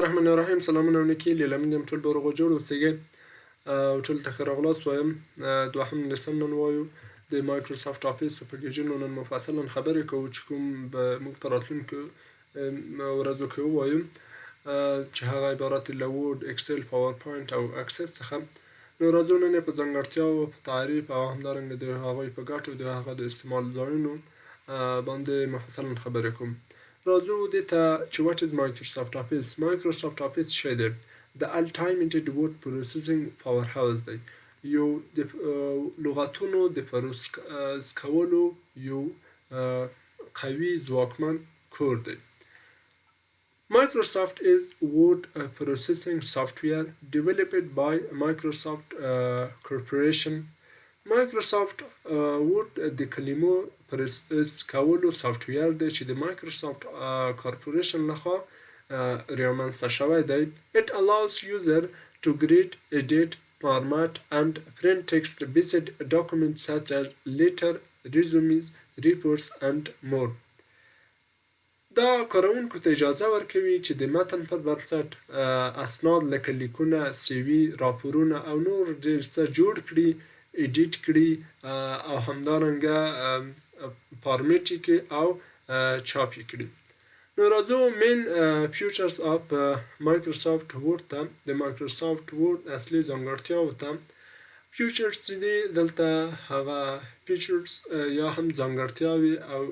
الرحمن الرحیم. سلامونه او نیکي هیلې. لمن یم، ټول به روغ جوړ اوسېږئ او ټول ته ښه راغلاست وایم. دوهم lesson نن وایو، د مایکروسافټ آفیس په پکیجونو نن مفصلا خبرې کوو، چې کوم به موږ په راتلونکو ورځو کې ووایو، چې هغه عبارت له وورډ، اکسل، پاورپوینټ او اکسس څخه. نو راځو نن یې په ځانګړتیاوو، په تعریف او همدارنګه د هغوی په ګټو، د هغه د استعمال ځایونو باندې مفصلا خبرې کوم. راځو دې ته چې what is Microsoft Office؟ Microsoft Office څه دی؟ د ultimate word processing powerhouse دی، یو د لغتونو د پروسس کولو یو قوي ځواکمن کور دی. Microsoft is word processing software developed by Microsoft Corporation. Microsoft Word د کلمو پروسس کولو سافټویر دی چې د Microsoft Corporation لخوا رامنځته شوی دی. It allows user to create, edit, format and print text-based documents such as letter, resumes, reports and more. دا کاروونکو ته اجازه ورکوي چې د متن پر بنسټ اسناد لکه لیکونه، CV، راپورونه او نور ډیر څه جوړ کړي، edit کړي او همدارنګه فارمیټ یې کړي او چاپ یې کړي. نو راځو main features of Microsoft Word ته، د Microsoft Word اصلي ځانګړتیاوو ته. features چې دي دلته، هغه features یا هم ځانګړتیاوې او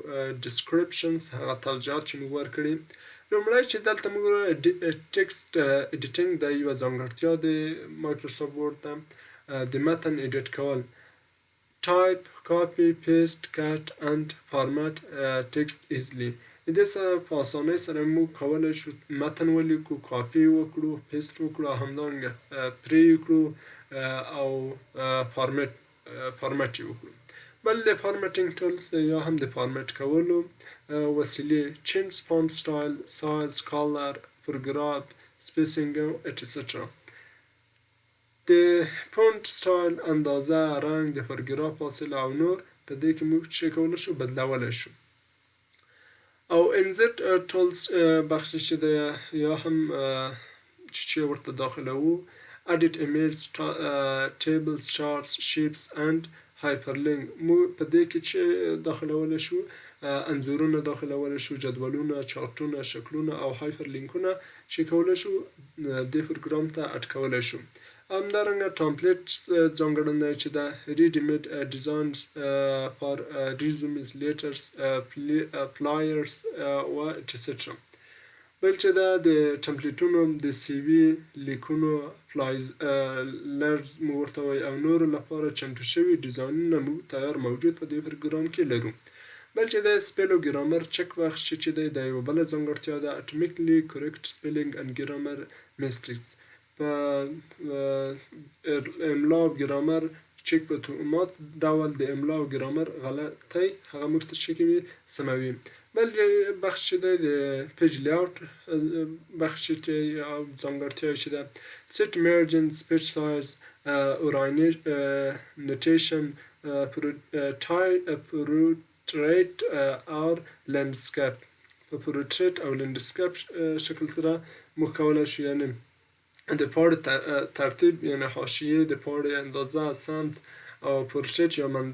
descriptions، هغه توضیحات چې موږ ورکړي. لومړی چې دلته موږ text editing، د یوه ځانګړتیا د Microsoft Word ته، د متن edit کول. Type, copy, paste, cut and format text easily. د دې سره په اسانۍ سره موږ کولی شو متن ولیکو، کاپي وکړو، paste وکړو او همدارنګه پرې یې کړو او فارمټ یې وکړو. بل د formatting tools یا هم د فارمټ کولو وسیلې: change font style, size, color, paragraph spacing, etc. د font style، اندازه، رنګ، د پاراګراف فاصله او نور په دې کې موږ چې کولی شو بدلولی شو. او insert tools بخش چې دی یا هم چې ورته داخلوو: edit images, tables, charts, shapes and hyperlink. موږ په دې کې چې داخلولی شو، انځورونه داخلولی شو، جدولونه، چارټونه، شکلونه او hyperlink ونه چې کولی شو دې پروګرام ته add کولی شو. همدارنګه template ځانګړنه چې ده: ready made designs for resumes, letters, flyers و etcetera. بل چې ده د template ونو، د CV، لیکونو، flyers مو ورته وایي او نورو لپاره چمتو شوي ډیزاینونه موږ تیار موجود په دې پروګرام کې لرو. بل چې ده spell او grammar check بخش چې دی، دا یوه بله ځانګړتیا ده: automatically correct spelling and grammar mistakes. په املا او ګرامر چک، په اتومات ډول د املا او ګرامر غلطۍ هغه موږ ته چې کوي سموي. بل بخش چې دی د page layout بخش چې او ځانګړتیا چې ده: set margins, page size, orientation, portrait or landscape. په portrait او landscape شکل سره موږ کولای شو، یعنی د پاڼې ترتیب، یعنی حاشیې، د پاڼې اندازه، سمت او پورټریټ یا من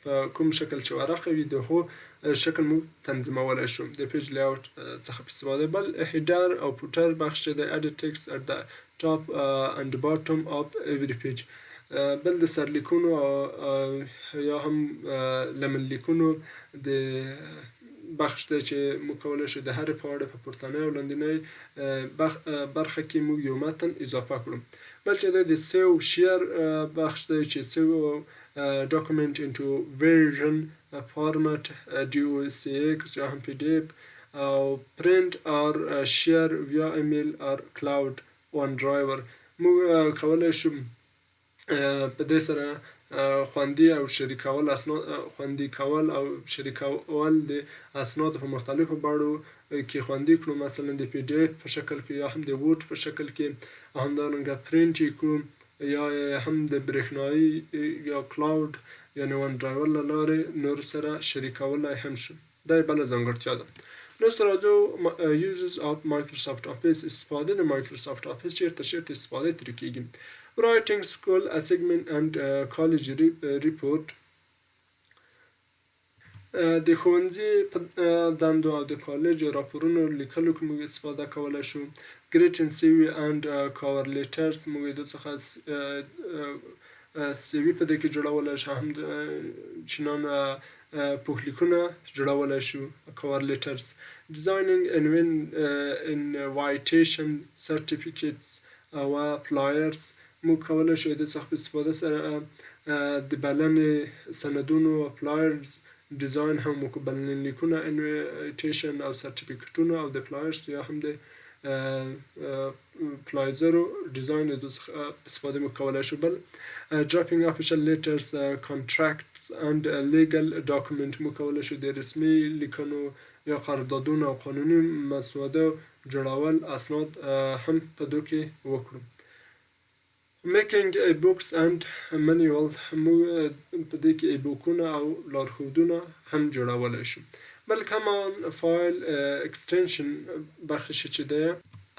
په کوم شکل چې ورقه وي، د هو شکل موږ تنظیمولی شو د page layout څخه په استفاده. بل header او footer بخش چې د add text at the top and bottom of every page. بل د سرلیکونو یا هم لمنلیکونو د بخش دی چې موږ کولی شو د هرې پاڼې په پورتنۍ او لاندینۍ برخه کې موږ یو متن اضافه کړو. بل چې دی د save share بخش دی چې save document into version format DOCX یا هم PDF او print or share via email or cloud OneDrive. موږ کولی شو په دې سره خوندي او شریکول اسناد، خوندي کول او شریکول د اسنادو په مختلفو بڼو کې خوندي کړو، مثلا د PDF په شکل کې یا هم د Word په شکل کې، او همدارنګه پرینټ یې کړو یا هم د برېښنايي یا cloud یعنی OneDrive له لارې نور سره شریکولای هم شو. دا یې بله ځانګړتیا ده. نو سره راځو Uses of Microsoft Office، استفاده د Microsoft Office، چیرته چیرته استفاده ترې کیږي. Writing school assignment and college report، د ښوونځي په دندو او د کالج راپورونو لیکلو کې موږ استفاده کولی شو. Creating CV and cover letters، موږ د څخه CV په دې کې جوړولی شو، هم چنان پوښلیکونه جوړولی شو، cover letters. Designing invitation، certificates او flyers، موږ کولی شو د څخه په استفاده سره د بلنې سندونو، flyers design هم وکړو، بلنلیکونه، invitation او سرټیفیکټونو او د flyers یا هم د فلایزرو design د څخه استفاده موږ کولی شو. بل، drafting official letters، contracts and legal document، موږ کولی شو د رسمي لیکنو یا قراردادونو او قانوني مسوده جوړول، اسناد هم په دو کې وکړو. Making e-books and manual، موږ په دې کې e-book ونه او لارښودونه هم جوړولی شو. بل، common file extension بخش چې دی،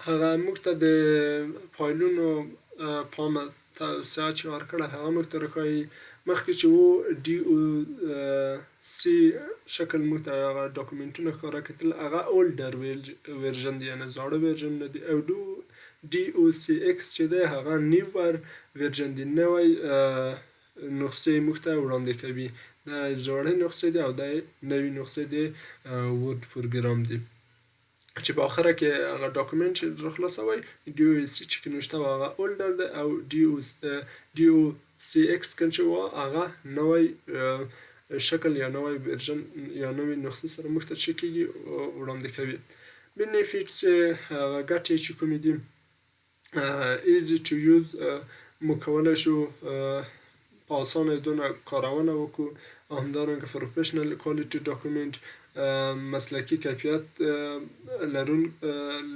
هغه موږ ته د فایلونو پامه توسعه چې ورکړه، هغه موږ ته راښایي. مخکې چې وو DOC شکل موږ ته هغه document ونه ښکاره کتل، هغه older version دی، یعنی زاړه version نه دی، او DOCX چې دی، هغه newer version دی، نوی نسخې موږ ته وړاندې کوي. دا زاړه نسخې دي او دا نوی نسخې دی Word program دی، چې په اخره کې هغه document چې درخلاصوي، DOC چې کې نوشته و هغه older دی او DOCX کې چې و هغه نوی شکل یا نوی version یا نوی نسخې سره موږ ته چې کېږي وړاندې کوي. Benefits، هغه ګټې چې کومې دي: easy to use، موږ کولی شو په اسانه دونه کارونه وکړو، او همدارنګه professional quality document، مسلکي کیفیت لرون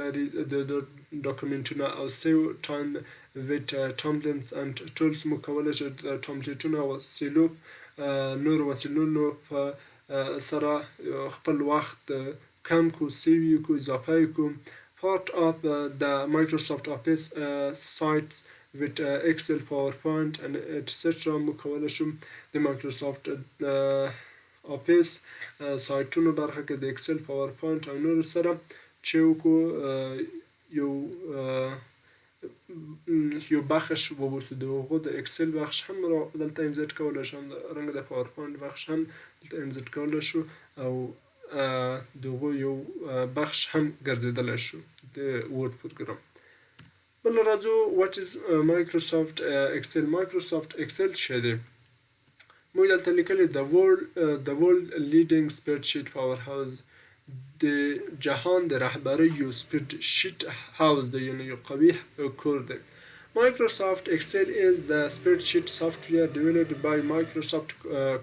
لري د document ونه، او save time with templates and tools، موږ کولی شو د template ونو او وسیلو، نور وسیلونو په سره خپل وخت کم کو، save یې کو، اضافه یې کو. Part of the Microsoft Office suites with Excel، PowerPoint and etc. موږ کولی شو د Microsoft Office suite ونو برخه کې د Excel، PowerPoint او نورو سره چې وکړو یو بخش وبوسو. د هغو د Excel بخش هم را دلته insert کولی شو، رنګ د PowerPoint بخش هم دلته insert کولی شو، او د هغو یو بخش هم ګرځېدلی شو د Word program. بل راځو، what is Microsoft Excel؟ Microsoft Excel څه دی؟ موږ دلته لیکلي the world leading spreadsheet powerhouse، د جهان د رهبرۍ یو spreadsheet house دی، یعنی یو قوي کور دی. Microsoft Excel is the spreadsheet software developed by Microsoft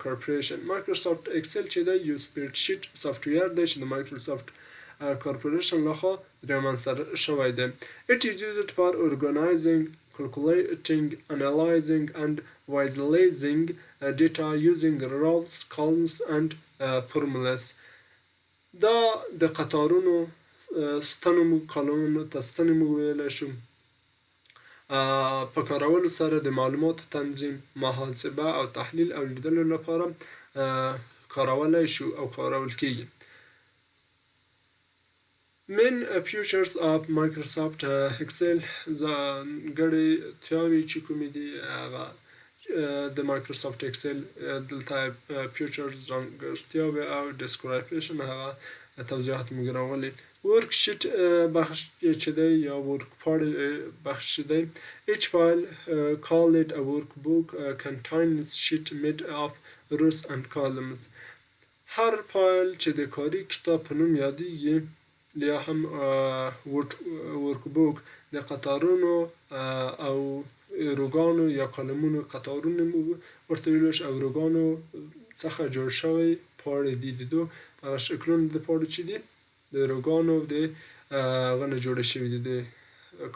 Corporation. Microsoft Excel چې دی، یو spreadsheet software دی چې د Microsoft Corporation لخوا رامنځته شوی دی. It is used for organizing، calculating، analyzing and visualizing data using rows، columns and formulas. دا د قطارونو، ستنو، موږ کالمونو ته ستنې موږ ویلی شو، په کارولو سره د معلوماتو تنظیم، محاسبه او تحلیل او لیدلو لپاره کارولی شو او کارول کیږي. Main features of Microsoft Excel، ځانګړې تیاوې چې کومې دي هغه د Microsoft Excel، دلته features، ځانګړتیاوې او description، هغه توضیحات موږ راغلي. Worksheet بخش چې دی یا work پاڼې بخش چې دی، each file called a workbook contains sheet made of rows and columns. هر فایل چې د کاري کتاب په نوم یادیږي یا هم workbook، د قطارونو او row ګانو یا کالمونو، قطارونو موږ ورته ویلی شو، او row ګانو څخه جوړ شوی پاڼې دي. د دو هغه شکلونه د پاڼو چې دي، د row ګانو د هغه نه جوړ شوي دي، د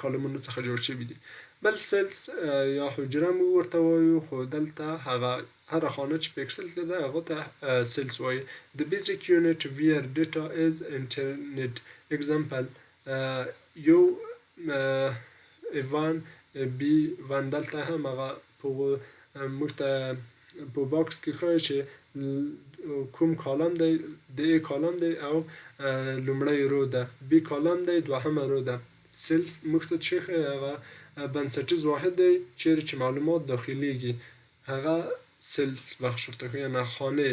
کالمونو څخه جوړ شوي دي. بل، cells یا حجره موږ ورته وایو، خو دلته هغه هره خانه چې په اکسل کې ده هغه ته cells وایي. The basic unit where data is entered. Example یو A1 B1. دلته هم هغه په موږ ته په box کې ښایي چې کوم column دی. د A column دی او لومړی row ده، B column دی، دوهمه row ده. Cells موږ ته چې ښایي هغه بنسټیز واحد دی چیرې چې معلومات داخلیږي، هغه cells بخش ورته ښایي، یعنی خانه.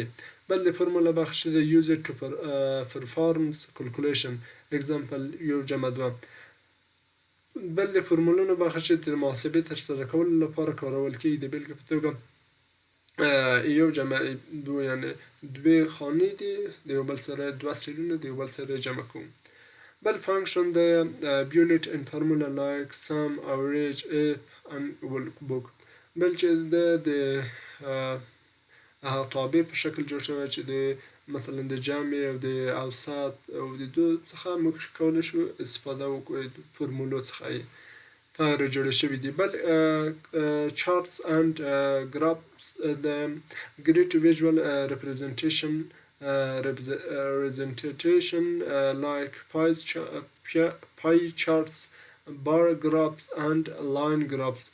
بل د formula بخش دی، use it to performs calculation. Example یو جمع دوه. بل د فرمولونو برخه چې د محاسبې ترسره کولو لپاره کارول کیږي، د بیلګې په توګه یو جمع دوه، یعنی دوې خانې دي د یو بل سره، دوه cell ونه د یو بل سره جمع کوم. بل function د built in formula like sum, average, if and VLOOKUP. بل چې د هغه تابع په شکل جوړ شوی چې د مثلا د جمع او د اوسط او د دو څخه موږ کولی شو استفاده وکړو، فرمولو څخه یې تغیر جوړ شوي دي. بل charts and graphs, the great visual representation like pie charts, bar graphs and line graphs.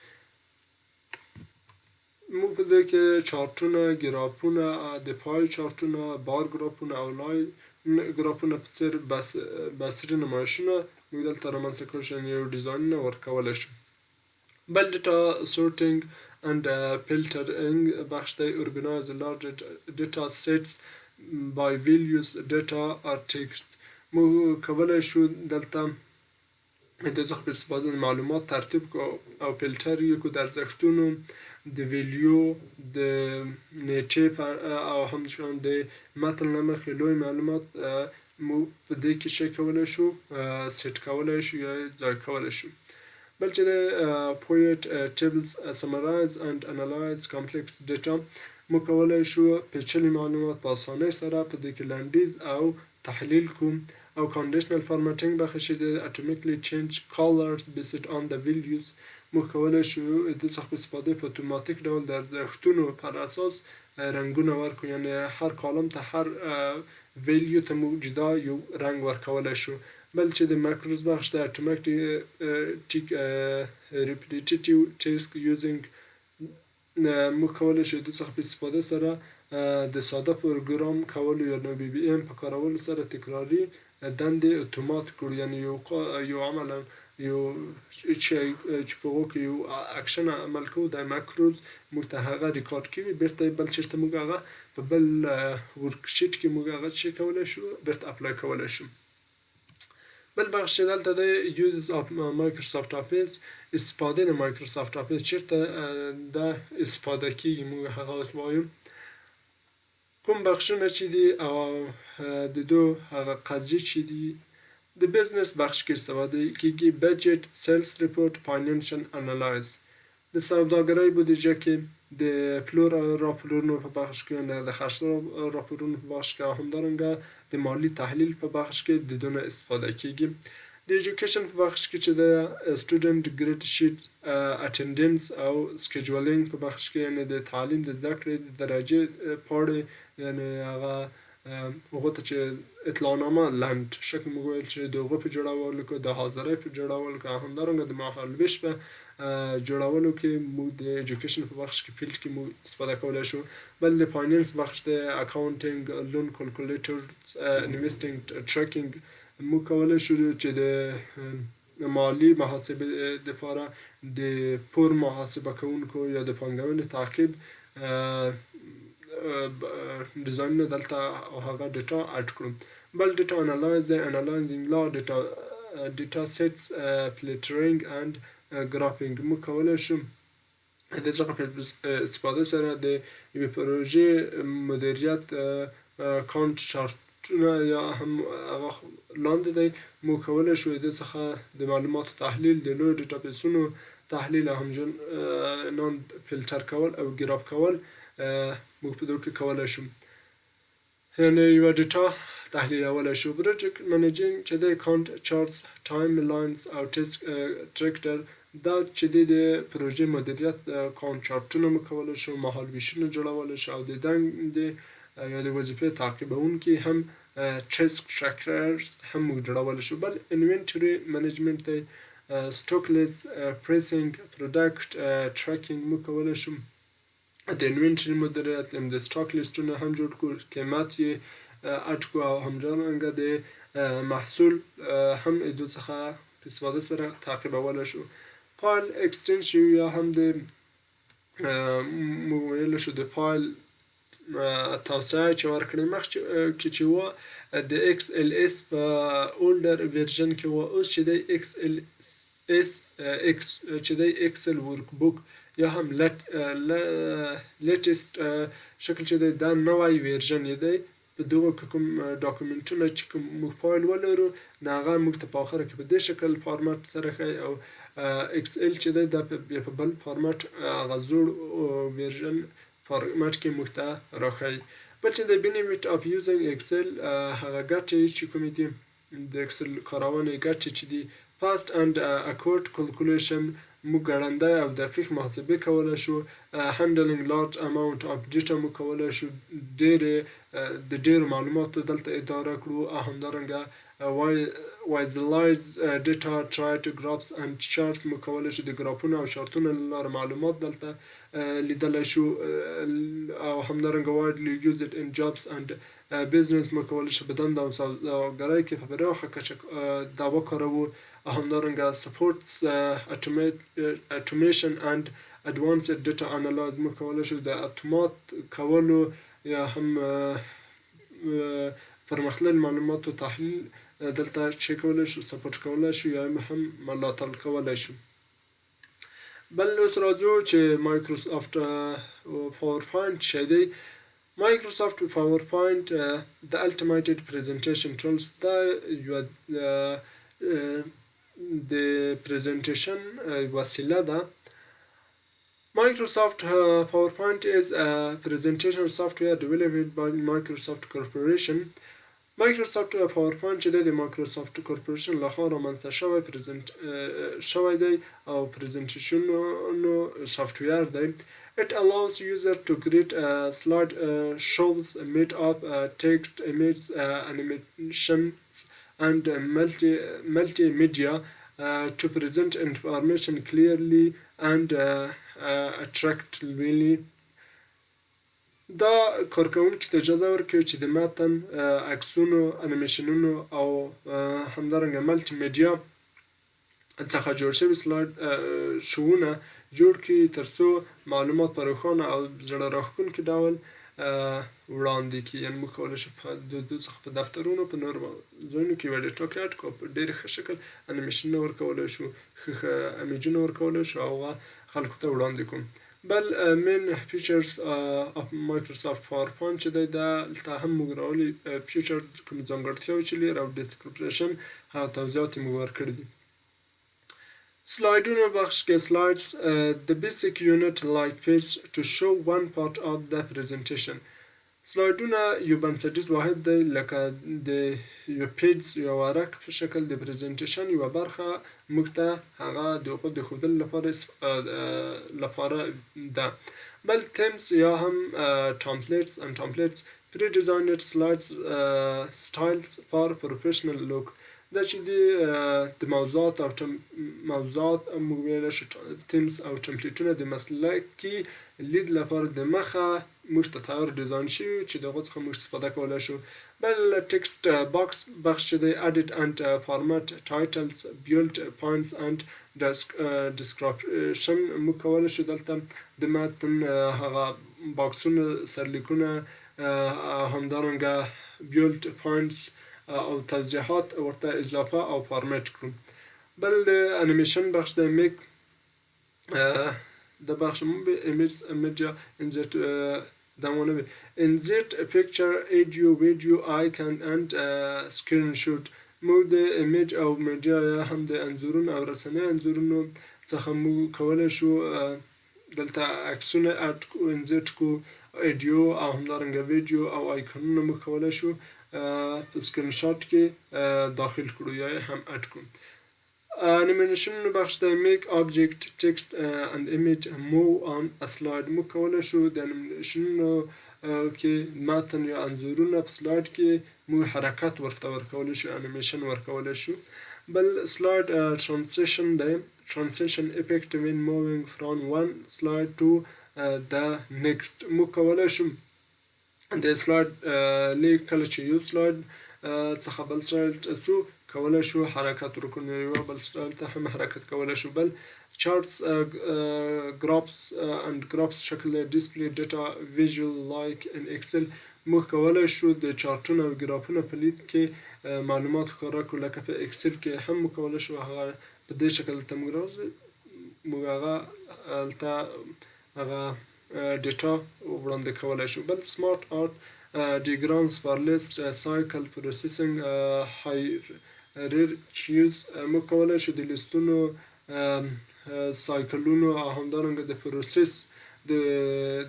موږ په دې کې چارټونه، ګرافونه، د pie چارټونه، بار ګرافونه او line ګرافونه په څیر بصري نمایشونه موږ دلته رامنځته کړی شو، یو ډیزاینونه ورکولی شو. بل data sorting and filtering بخش دی، organize large data sets by values, data or text. موږ کولی شو دلته د څخه په استفاده معلومات ترتیب کو او فلتر یې کو د ارزښتونو، د value، د نیټې او همچنان د متن له مخې. لوی معلومات موږ په دې کې چه کولی شو، سیټ کولی شو یا ځای کولی شو. بل چې د pivot tables summarize and analyze complex data. موږ کولی شو پیچلي معلومات په اسانۍ سره په دې کې لنډیز او تحلیل کو. او conditional formatting بخش چې د automatically change colors based on the values. موږ کولی شو د څخه په استفاده په اتوماتیک ډول د ارزښتونو پر اساس رنګونه ورکړو، یعنی هر column ته، هر value ته موږ جدا یو رنګ ورکولی شو. بل چې د macros بخش د automatic repetitive task using. موږ کولی شو د څخه په استفاده سره د ساده پروګرام کولو یا VBA په کارولو سره تکراري دندې اتومات کړو، یعنی یو عملا یو چې په هغو کې یو اکشن عمل کوو، د macros موږ ته هغه ریکارډ کوي، بیرته بل چېرته موږ هغه په بل worksheet کې موږ هغه چې کولی شو بیرته apply کولی شو. بل بخش چې دلته دی، uses of Microsoft Office. استفاده د Microsoft Office چیرته د استفاده کیږي، موږ هغه اوس وایو. کوم بخشونه چې دي او د دو هغه قضیې چې دي، د business بخش کې استفاده کیږي، budget, sales report, financial analyze. د سوداګرۍ بودیجه کې، د پلور راپورونو په بخش کې، د خرڅلاو راپورونو په بخش کې او همدارنګه د مالی تحلیل په بخش کې د دونه استفاده کیږي. د education په بخش کې چې د student grade sheet, attendance او scheduling په بخش کې، یعنی د تعلیم د زده کړې د درجه پاړې، یعنی هغه هغو ته چې اطلاعنامه لنډ شکل موږ ویل چې د هغو په جوړولو کې، د حاضرۍ په جوړولو کې، همدارنګه د مهالویش په جوړولو کې موږ د education په بخش کې field کې موږ استفاده کولی شو. بل د finance بخش د accounting, loan calculator, investing tracking. موږ کولی شو چې د مالی محاسبې لپاره د پور محاسبه کوونکو یا د پانګونې تعقیب ډیزاینونه دلته او هغه data add کړو. بل data analyze, analyzing large data sets, filtering and graphing. موږ کولی شو د څخه په استفاده سره د یوې پروژې مدیریت، Gantt چارټونه یا هم هغه لاندې دی، موږ کولی شو د څخه د معلوماتو تحلیل، د لوی database ونو تحلیل او همچنان فلتر کول او graph کول موږ په دې کې کولی شو، یعنی یوه data تحلیلولی شو. Project managing چې دی، Gantt charts, timelines او task tracker. دا چې دی د پروژې مدیریت کاونټ چارټونه موږ کولی شو، مهالویشونه جوړولی شو او د دندې یا د وظیفې تعقیبونکي هم ټسک ټریکرز هم موږ جوړولی شو. بل انوینټري منیجمنټ دی، سټوک لیس، پریسینګ، پروډکټ ټریکینګ موږ کولی شو د انوینټري مدیریت، د سټاک لیستونه هم جوړ کړو، قیمت یې اډ کړو او همدارنګه د محصول هم دو څخه په استفاده سره تعقیبولی شو. فایل اکسټنشن یا هم د موږ ویلی شو د فایل توسعه چې ورکړې مخکې چې وه د ایکس ال اس په اولډر ورژن کې وه، اوس چې دی ایکس ال اس ایکس چې دی ایکسل ورک بوک یا هم لیټیسټ شکل چې دی دا نوی ورژن یې دی. په دغو کې کوم ډاکومنټونه چې کوم موږ فایل ولرو نو هغه موږ ته په اخره کې په دې شکل فارمټ سره ښیي او ایکس ال چې دی دا بیا په بل فارمټ هغه زوړ ورژن فارمټ کې موږ ته راښیي. بل چې د بینیفیټ اف یوزینګ ایکسل، هغه ګټې چې کومې دي د ایکسل کارونې ګټې چې دي، فاست اند اکورټ کلکولیشن، موږ ګړندی او دقیق محاسبې کولی شو. هنډلینګ لارج اماونټ اف ډیټا، موږ کولی شو ډېرې د ډېرو معلوماتو دلته اداره کړو او همدارنګه وایزلایز ډیټا ټرایټ ګرافس اند چارټس، موږ کولی شو د ګرافونو او چارتونو له لارې معلومات دلته لیدلی شو او همدارنګه وایډلی یوزډ ان جابس اند بزنس، موږ کولی شو په دنده او سوداګرۍ کې په پراخه کچه دا وکاروو او همدارنګه سپورټس اټومیشن اند اډوانسډ ډیټا انالایز، موږ کولی شو د اتومات کولو یا هم پرمختللي معلوماتو تحلیل دلته چې کولی شو سپورټ کولی شو یا هم ملاتړ کولی شو. بل اوس راځو چې مایکروسافټ پاورپوینټ شی دی. مایکروسافټ پاورپوینټ د الټیمیټډ پریزنټیشن ټولز، دا یوه د پریزنټیشن وسیله ده. Microsoft PowerPoint is a presentation software developed by Microsoft Corporation. Microsoft PowerPoint چې دی د مایکروسافټ کورپوریشن لخوا رامنځته شوی پریزنټ شوی دی او پریزنټیشنونو سافټویر دی. It allows user to create slide shows made of text, images, animations and multimedia to present information clearly and attractively. دا کارکوونکي ته اجازه ورکوي چې د متن، عکسونو، انیمیشنونو او همدارنګه ملټي میډیا څخه جوړ شوي سلاید شوونه جوړ کړي ترڅو معلومات په روښانه او زړه راښکونکي ډول وړاندې کړي. یعنی موږ کولی شو په د دوی څخه په دفترونو په نورو ځایونو کې یوه ډیټا کې اډ کړو، په ډېر ښه شکل انیمیشنونه ورکولی شو، ښه ښه امیجونه ورکولی شو او هغه خلکو ته وړاندې کړو. بل مین فیچرز اف مایکروسافټ پاورپوینټ چې دی دلته هم موږ راولي فیچر کوم ځانګړتیاوې چې لري او ډیسکریپشن هغه توضیحات یې موږ ورکړي دي. سلایډونو بخش کې slides, the basic unit like page to show one part of the presentation. سلایډونه یو بنسټیز واحد دی لکه د یو پیج یو ورق په شکل د پریزنټیشن یوه برخه موږ ته هغه د هغو د ښودلو لپاره ده. بل themes یا هم templates and templates, pre-designed slides styles for professional look. دا چې د موضوعات او موضوعات موږ ویلی شو themes او ټمپلیټونه د مسلکي لید لپاره د مخه موږ ته تیار ډیزاین شوي چې د هغو څخه موږ استفاده کولی شو. بل ټیکسټ باکس بخش چې دی edit and format titles, bullet points and description، موږ کولی شو دلته د متن هغه باکسونه، سرلیکونه، همدارنګه bullet points او توضیحات ورته اضافه او فارمټ کړو. بل د انیمیشن بخش دی، میک د بخش مو به ایمیج میډیا انزرت دا ونه وي insert picture, audio, video, icon and screenshot. موږ د ایمیج او میډیا یا هم د انځورونو او رسنۍ انځورونو څخه موږ کولی شو دلته عکسونه اډ کو، انزرت کو، اډیو او همدارنګه ویډیو او آیکونونه موږ کولی شو په سکرین شاټ کې داخل کړو یا هم اډ کړو. انیمیشنونو بخش دی، make object, text and image move on a slide. موږ کولی شو د انیمیشنونو کې متن یا انځورونه په slide کې موږ حرکت ورته ورکولی شو، انیمیشن ورکولی شو. بل slide transition دی، transition effect when moving from one slide to the next. موږ کولی شو د slide لیک کله چې یو slide څخه بل slide ته ځو، کولی شو حرکت ورکړو، نو یو بل slide ته هم حرکت کولی شو. بل charts, graphs and graphs شکل، display data visual like in Excel. موږ کولی شو د چارټونو او ګرافونه په لید کې معلومات ښکاره کړو، لکه په Excel کې هم موږ کولی شو هغه په دې شکل ته موږ راوځي، موږ هغه هلته هغه data وړاندې کولی شو. بل smart art diagrams for list, cycle, processing hierarchies. موږ کولی شو د لیستونو، سایکلونو او همدارنګه د process د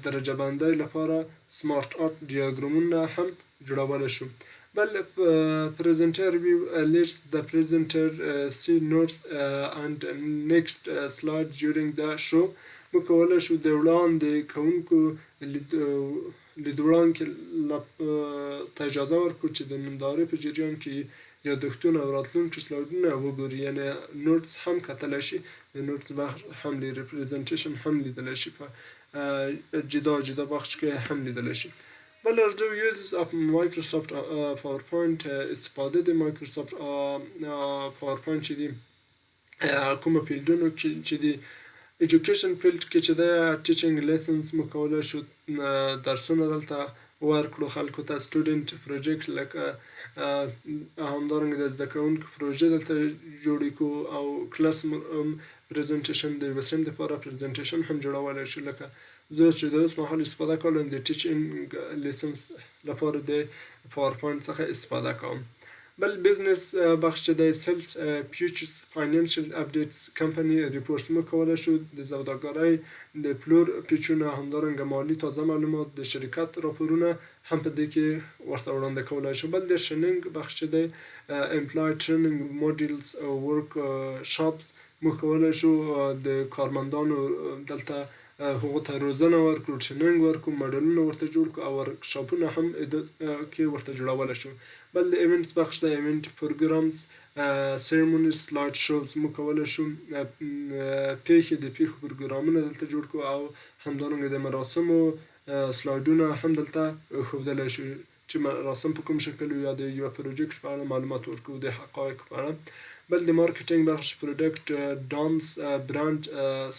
درجه بندۍ لپاره smart art دیاګرامونه هم جوړولی شو. بل presenter view lets the presenter see notes and next slide during the show. موږ کولی شو د وړاندې کوونکو لیدوړانکې ته اجازه ورکړو چې د نندارې په جریان کې یادښتونه او راتلونکي سلایډونه وګوري، یعنی notes هم کتلی شي، د notes بخش هم لري، presentation هم لیدلی شي، په جدا جدا بخش کې هم لیدلی شي. بل راځو uses of Microsoft PowerPoint. استفاده د Microsoft PowerPoint چې دي، کومه field ونو کې چې دي. Education field کې چې دی، teaching lessons، موږ کولی شو درسونه دلته ورکړو خلکو ته. Student project، لکه همدارنګه د زده کوونکو پروژې دلته جوړې کړو، او class presentation، د یوه صنف لپاره presentation هم جوړولی شو. لکه زه چې د اوس مهال استفاده کوم، د teaching lessons لپاره د PowerPoint څخه استفاده کوم. بل business بخش چې دی، sales pitches, financial updates, company reports. موږ کولی شو د سوداګرۍ د پلور پیچونه، همدارنګه مالي تازه معلومات، د شرکت راپورونه هم په دې کې ورته وړاندې کولی شو. بل د training بخش چې دی، employee training modules, workshops. موږ کولی شو د کارمندانو دلته هغو ته روزنه ورکړو، training ورکړو، ماډلونه ورته جوړ کړو او ورکشاپونه هم کې ورته جوړولی شو. بل د events بخش دی، event programs, ceremony, slide shows. موږ کولی شو پیښې، د پیښو پروګرامونه دلته جوړ کړو او همدارنګه د مراسمو سلایډونه هم دلته ښودلی شو چې مراسم په کوم شکل وي، یا د یوه project په اړه معلومات ورکړو، د حقایقو په اړه. بل د marketing بخش، product demos, brand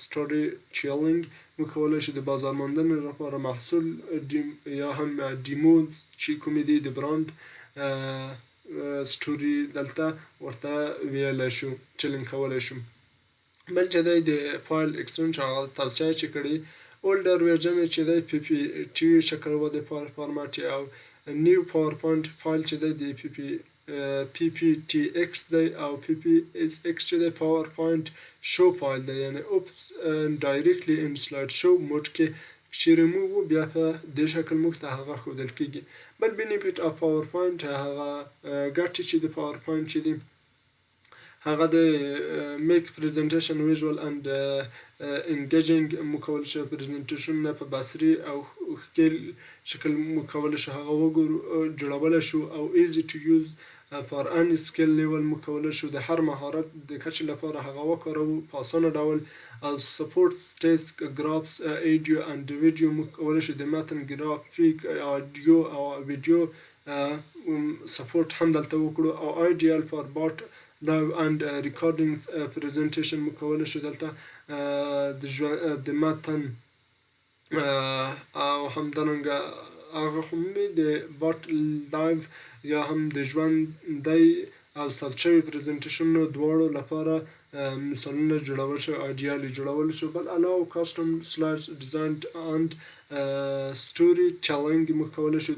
storytelling. موږ کولی شو د بازار موندنې لپاره محصول یا هم demo چې کومې دي، د brand story دلته ورته ویلی شو، telling کولی شو. بل چې دی د file extension، هغه توصیه چې کړي، older version چې دی PPT شکل و د file format، او new PowerPoint file چې دی د PPTX دی، او PPSX چې دی PowerPoint show file دی، یعنی opens directly in slide show mode کې چیرې موږ وو، بیا په دې شکل موږ ته هغه ښودل کیږي. بل benefit of PowerPoint، هغه ګټې چې د PowerPoint چې دي، هغه د make presentation visual and engaging. موږ کولی شو presentation نه په بصري او ښکیل شکل موږ کولی شو هغه وګورو، جوړولی شو، او easy to use for any skill level. موږ کولی شو د هر مهارت د کچې لپاره هغه وکاروو په اسانه ډول، او support text, graphs, audio and video. موږ کولی شو د متن، ګرافیک، audio او ویډیو support هم دلته وکړو، او ideal for both live and recordings presentation. موږ کولی شو دلته د متن او همدارنګه هغه خو مې د both live یا هم د ژوندی او ثبت شوي presentation دواړو لپاره مثالونه جوړول شو، ideal جوړول شو. بل allow custom slides design and storytelling. موږ کولی شو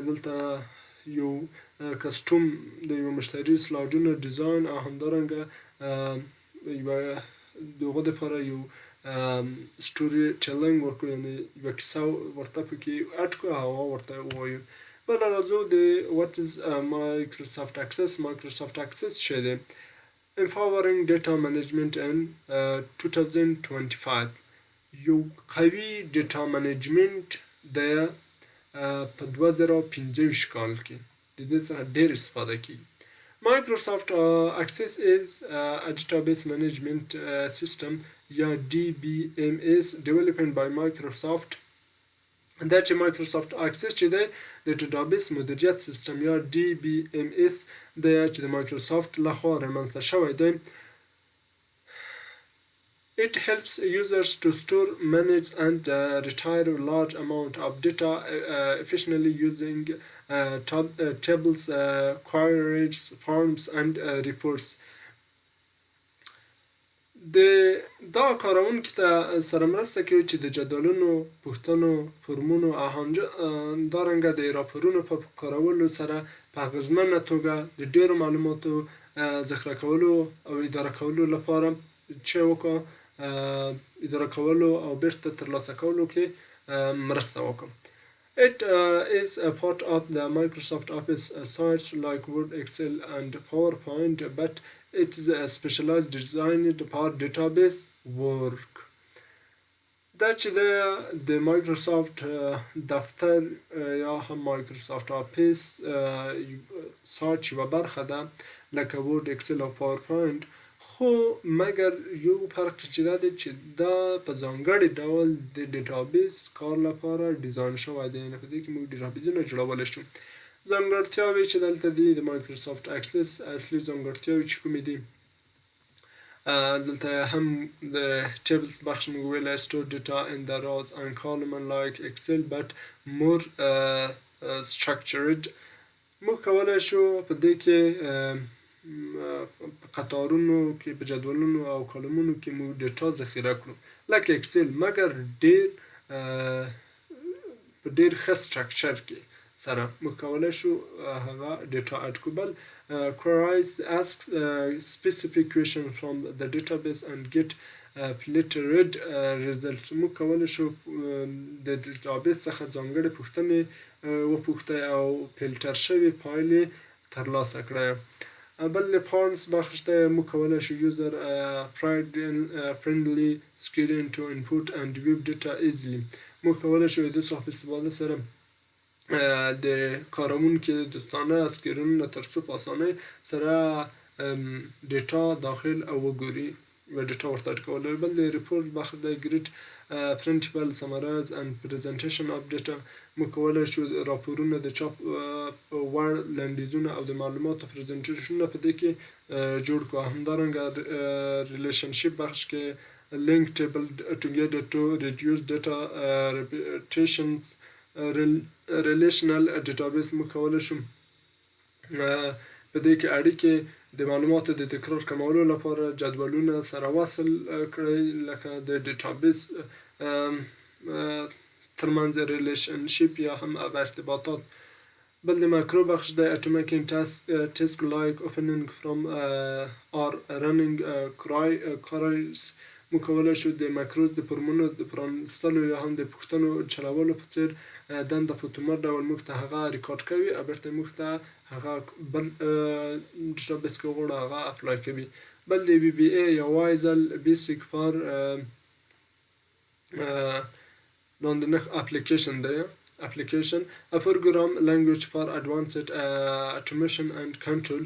دلته یو custom د یو مشتری سلایډونه design او همدارنګه یوه د هغو دپاره یو storytelling وکړو، یعنی یوه کیسه ورته پکې add کړو او هغه ورته ووایو. بله راځو د what is Microsoft Access. Microsoft Access څه دی؟ Empowering Data Management in 2025. یو قوي ډیټا منیجمنټ د په 2025 کال کې د دې څخه ډیر استفاده کیږي. Microsoft Access is a database management system یا DBMS developed by Microsoft. دا چې مایکروسافټ اکسس چې دی، د ډیټابیس مدیریت سیستم یا DBMS دی چې د مایکروسافټ لخوا رامنځته شوی دی. It helps users to store, manage and retrieve large amount of data efficiently using tables, queries, forms and reports. د دا کاروونکي ته سره مرسته کوي چې د جدولونو، پوښتنو، فورمونو او همدارنګه د راپورونو په کارولو سره په اغیزمنه توګه د ډیرو معلوماتو ذخیره کولو او اداره کولو لپاره چې وکړو، اداره کولو او بیرته ترلاسه کولو کې مرسته وکړي. It is a part of the Microsoft Office suites like Word, Excel and PowerPoint, but it is a specialized designed for database work. دا چې د مایکروسافټ دفتر یا هم مایکروسافټ آفیس suite یوه برخه ده، لکه ورډ، اکسل او پاورپوینټ، خو مګر یو فرق چې دا دی چې دا په ځانګړي ډول د ډیټابیس کار لپاره ډیزاین شوی دی، یعنې په دې کې موږ ډیټابیسونه جوړولی شو. ځانګړتیاوې چې دلته دي، د مایکروسافټ اکسس اصلي ځانګړتیاوې چې کومې دي، دلته هم د tables بخش موږ ویلی، store data in the rows and column like Excel but more structured. موږ کولی شو په دې کې په قطارونو کې، په جدولونو او کالمونو کې موږ ډیټا ذخیره کړو لکه اکسل، مګر په ډیر ښه structure کې سره موږ کولی شو هغه ډیټا add کړو. بل، queries: ask specific question from the database and get filtered results. موږ کولی شو د ډیټابیس څخه ځانګړې پوښتنې وپوښتئ او فلټر شوې پایلې ترلاسه کړئ. بل، forms بخش دی. موږ کولی شو user friendly screen to input and view data easily. موږ کولی شو د څخه په استفاده سره د کاروونکي دوستانه سکرینونه ترڅو په اسانۍ سره ډیټا داخل او وګوري و ډیټا ورته add کولی. بل، د report بخش دی. Great printable summaries and presentation of data. موږ کولی شو راپورونه، د چاپ وړ لنډیزونه او د معلوماتو presentation ونه په دې کې جوړ کړو. همدارنګه relationship بخش کې link table together to reduce data repetitions. Relational database: موږ کولی شو په دې کې اړیکې د معلوماتو د تکرار کمولو لپاره جدولونه سره وصل کړئ، لکه د ډیټابیس ترمنځ relationship یا هم هغه ارتباطات. بل، د ماکرو بخش دی. Automating task like opening form or running queries. موږ کولی شو د macros، د فرمونو د پرانستلو یا هم د پوښتنو چلولو په څیر دنده په اتومات ډول موږ ته هغه ریکارډ کوي او بیرته موږ ته هغه بل ډیټابیس کې وغواړو هغه apply کوي. بل، د VBA یا Visual Basic for لاندې نښ اپلیکیشن دی، application, a program language for advanced automation and control.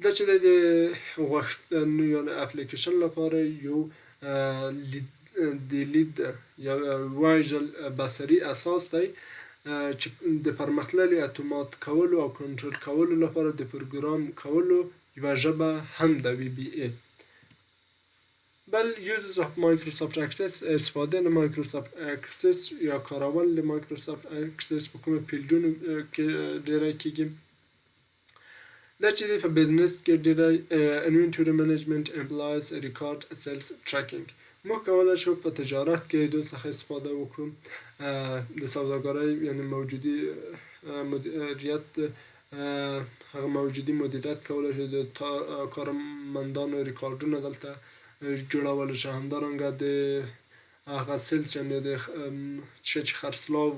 دا چې د غوښتنو یا اپلیکیشن لپاره یو لید، د لید یا visual بصري اساس دی چې د پرمختللي اتومات کولو او کنټرول کولو لپاره د پروګرام کولو یوه ژبه هم ده VBA. بل، uses of Microsoft Access. استفاده له مایکروسافټ اکسس یا کارول د مایکروسافټ اکسس په کومو field ونو کې ډیری کیږي؟ دا چې په business کې ډیری inventory management، employees record، sales tracking. موږ کولی شو په تجارت کې دو څخه استفاده وکړو، د سوداګرۍ یعنی موجودي مدیریت، هغه موجودي مدیریت کولی شو، د کارمندانو ریکارډونه دلته جوړولی شو. همدارنګه د هغه sales یعنی د څه چې خرڅلاو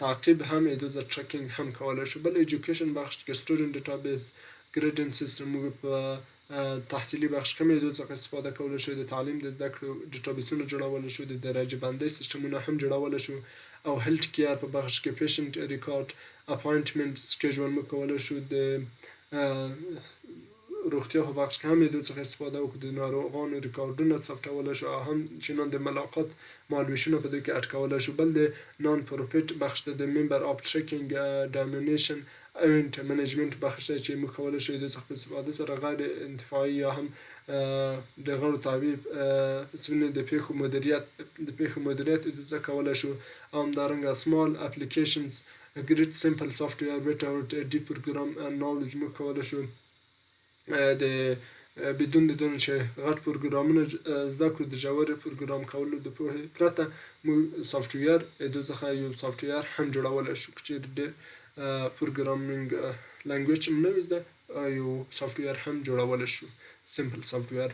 تعقیب هم دوزه tracking هم کولی شو. بل، education بخش کې student database، grading system. موږ په تحصیلي بخش کې هم دو څخه استفاده کولی شو، د تعلیم د زده کړو ډیټابیسونه جوړولی شو، د درجه بندۍ سیستمونه هم جوړولی شو، او health care په بخش کې patient record، appointment schedule موږ کولی شو. د روغتیا په بخش کې هم دو څخه استفاده وکړو، د ناروغانو ریکارډونه ثبتولی شو او هم چنان د ملاقات مهالویشونه په دوی کې add کولی شو. بل د non profit بخش ته د member of tracking، donation، event management بخش دی چې موږ کولی شو د څخه په استفاده سره غیر انتفاعي یا هم د غړو تابع د پیښو مدیریت د څه کولی شو. او همدارنګه small applications، great simple software without deep program knowledge، موږ کولی شو د بدون د دونه چې غټ پروګرامونه زده کړو، د ژور پروګرام کولو د پوهې پرته موږ software د څخه یو software هم جوړولی شو. که چیرې ډېر programming language نه وي زده، یو software هم جوړولی شو، simple software.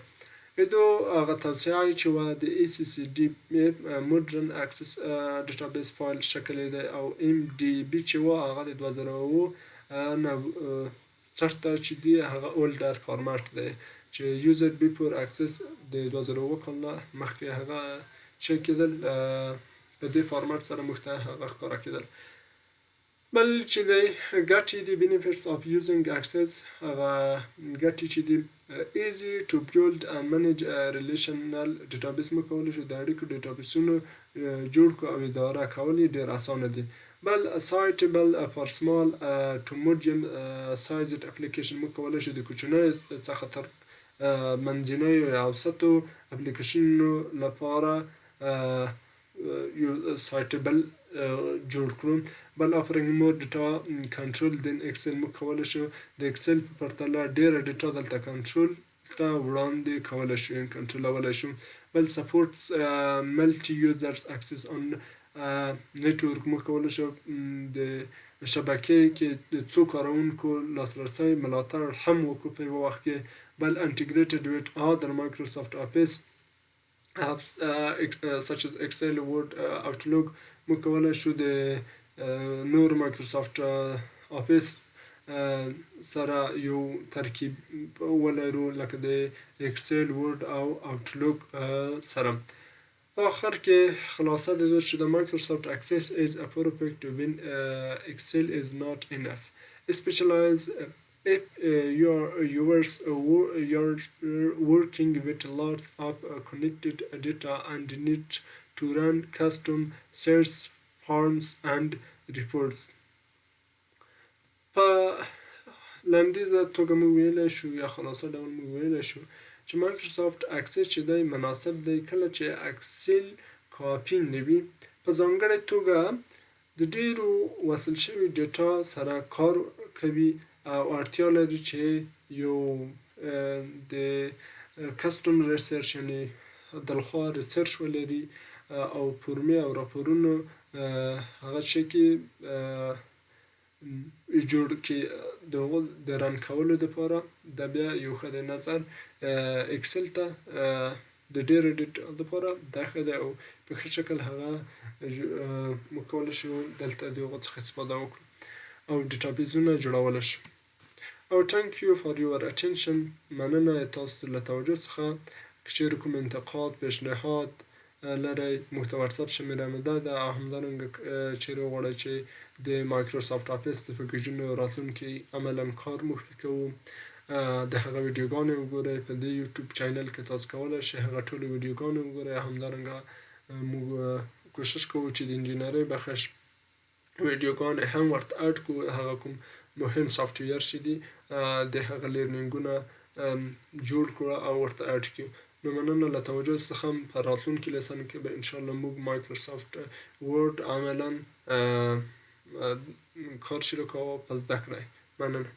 دو هغه توسعه چې وه د ACCDB، Modern Access Database File شکل دی، او MDB چې وه هغه د 2007 نه څرته چې دی، هغه older format دی چې used before Access، د 2007 کال نه مخکې هغه چې کېدل، په دې فارمټ سره موږ ته هغه ښکاره کېدل. بل چې دی ګټې دي، benefits of using Access، هغه ګټې چې دي، easy to build and manage a relational database، موږ کولی شو د اړیکو ډیټابیسونو جوړ کړو او اداره کول یې ډېر اسانه دي. بل suitable for small to medium sized application، موږ کولی شو د کوچنیو څخه تر منځنیو یا اوسطو اپلیکیشنونو لپاره یو suitable جوړ کړو. بل offering more data control than Excel، موږ کولی شو د Excel په پرتله ډیره data دلته کنټرول ته وړاندې کولی شو، کنټرولولی شو. بل supports multi users access on network، موږ کولی شو د شبکې کې د څو کارونکو لاسرسی ملاتړ هم وکړو په یوه وخت کې. بل integrated with other Microsoft Office apps such as Excel، Word، Outlook، موږ کولی شو د نور Microsoft Office سره یو ترکیب ولرو، لکه د Excel، Word او Outlook سره. آخر کې خلاصه د چې د Microsoft Access is a perfect when Excel is not enough، specialize if you're working with lots of connected data and need to run custom search forms and reports. په لنډیزه توګه موږ ویلی شو یا خلاصه ډول موږ ویلی شو چې Microsoft Access چې دی مناسب دی کله چې Excel کافي نه وي، په ځانګړې توګه د ډیرو وصل شوي data سره کار کوي او اړتیا لري چې یو د custom research، یعنی دلخواه research ولري او فورمې او راپورونو هغه چې کې جوړ کې د هغو د run کولو دپاره دا بیا یو ښه دی. نظر Excel ته د ډېرو data دپاره دا ښه دی او په ښه شکل هغه موږ کولی شو دلته د هغو څخه استفاده وکړو او ډیټابیزونه جوړولی شو. او thank you for your attention، مننه تاسو له توجه څخه. که چیرې کوم انتقاد، پیشنهاد لرئ، موږ ته واتساپ شمیره مو دا ده. او همدارنګه چیرې وغواړئ چې د Microsoft Office د پکیجونو راتلونکي عملا کار موږ پرې کوو، د هغه ویډیوګانې وګورئ. په دې YouTube channel کې تاسو کولی شئ هغه ټولې ویډیوګانې وګورئ. همدارنګه موږ کوشش کوو چې د انجینرۍ بخش ویډیوګانې هم ورته add کړو، هغه کوم مهم software چې دي د هغه learning ونه جوړ کړو او ورته add کړو. نو مننه له توجه څخه. په راتلونکي lesson کې به انشاءالله موږ Microsoft Word عملا کار شروع کوو په زده کړئ. مننه.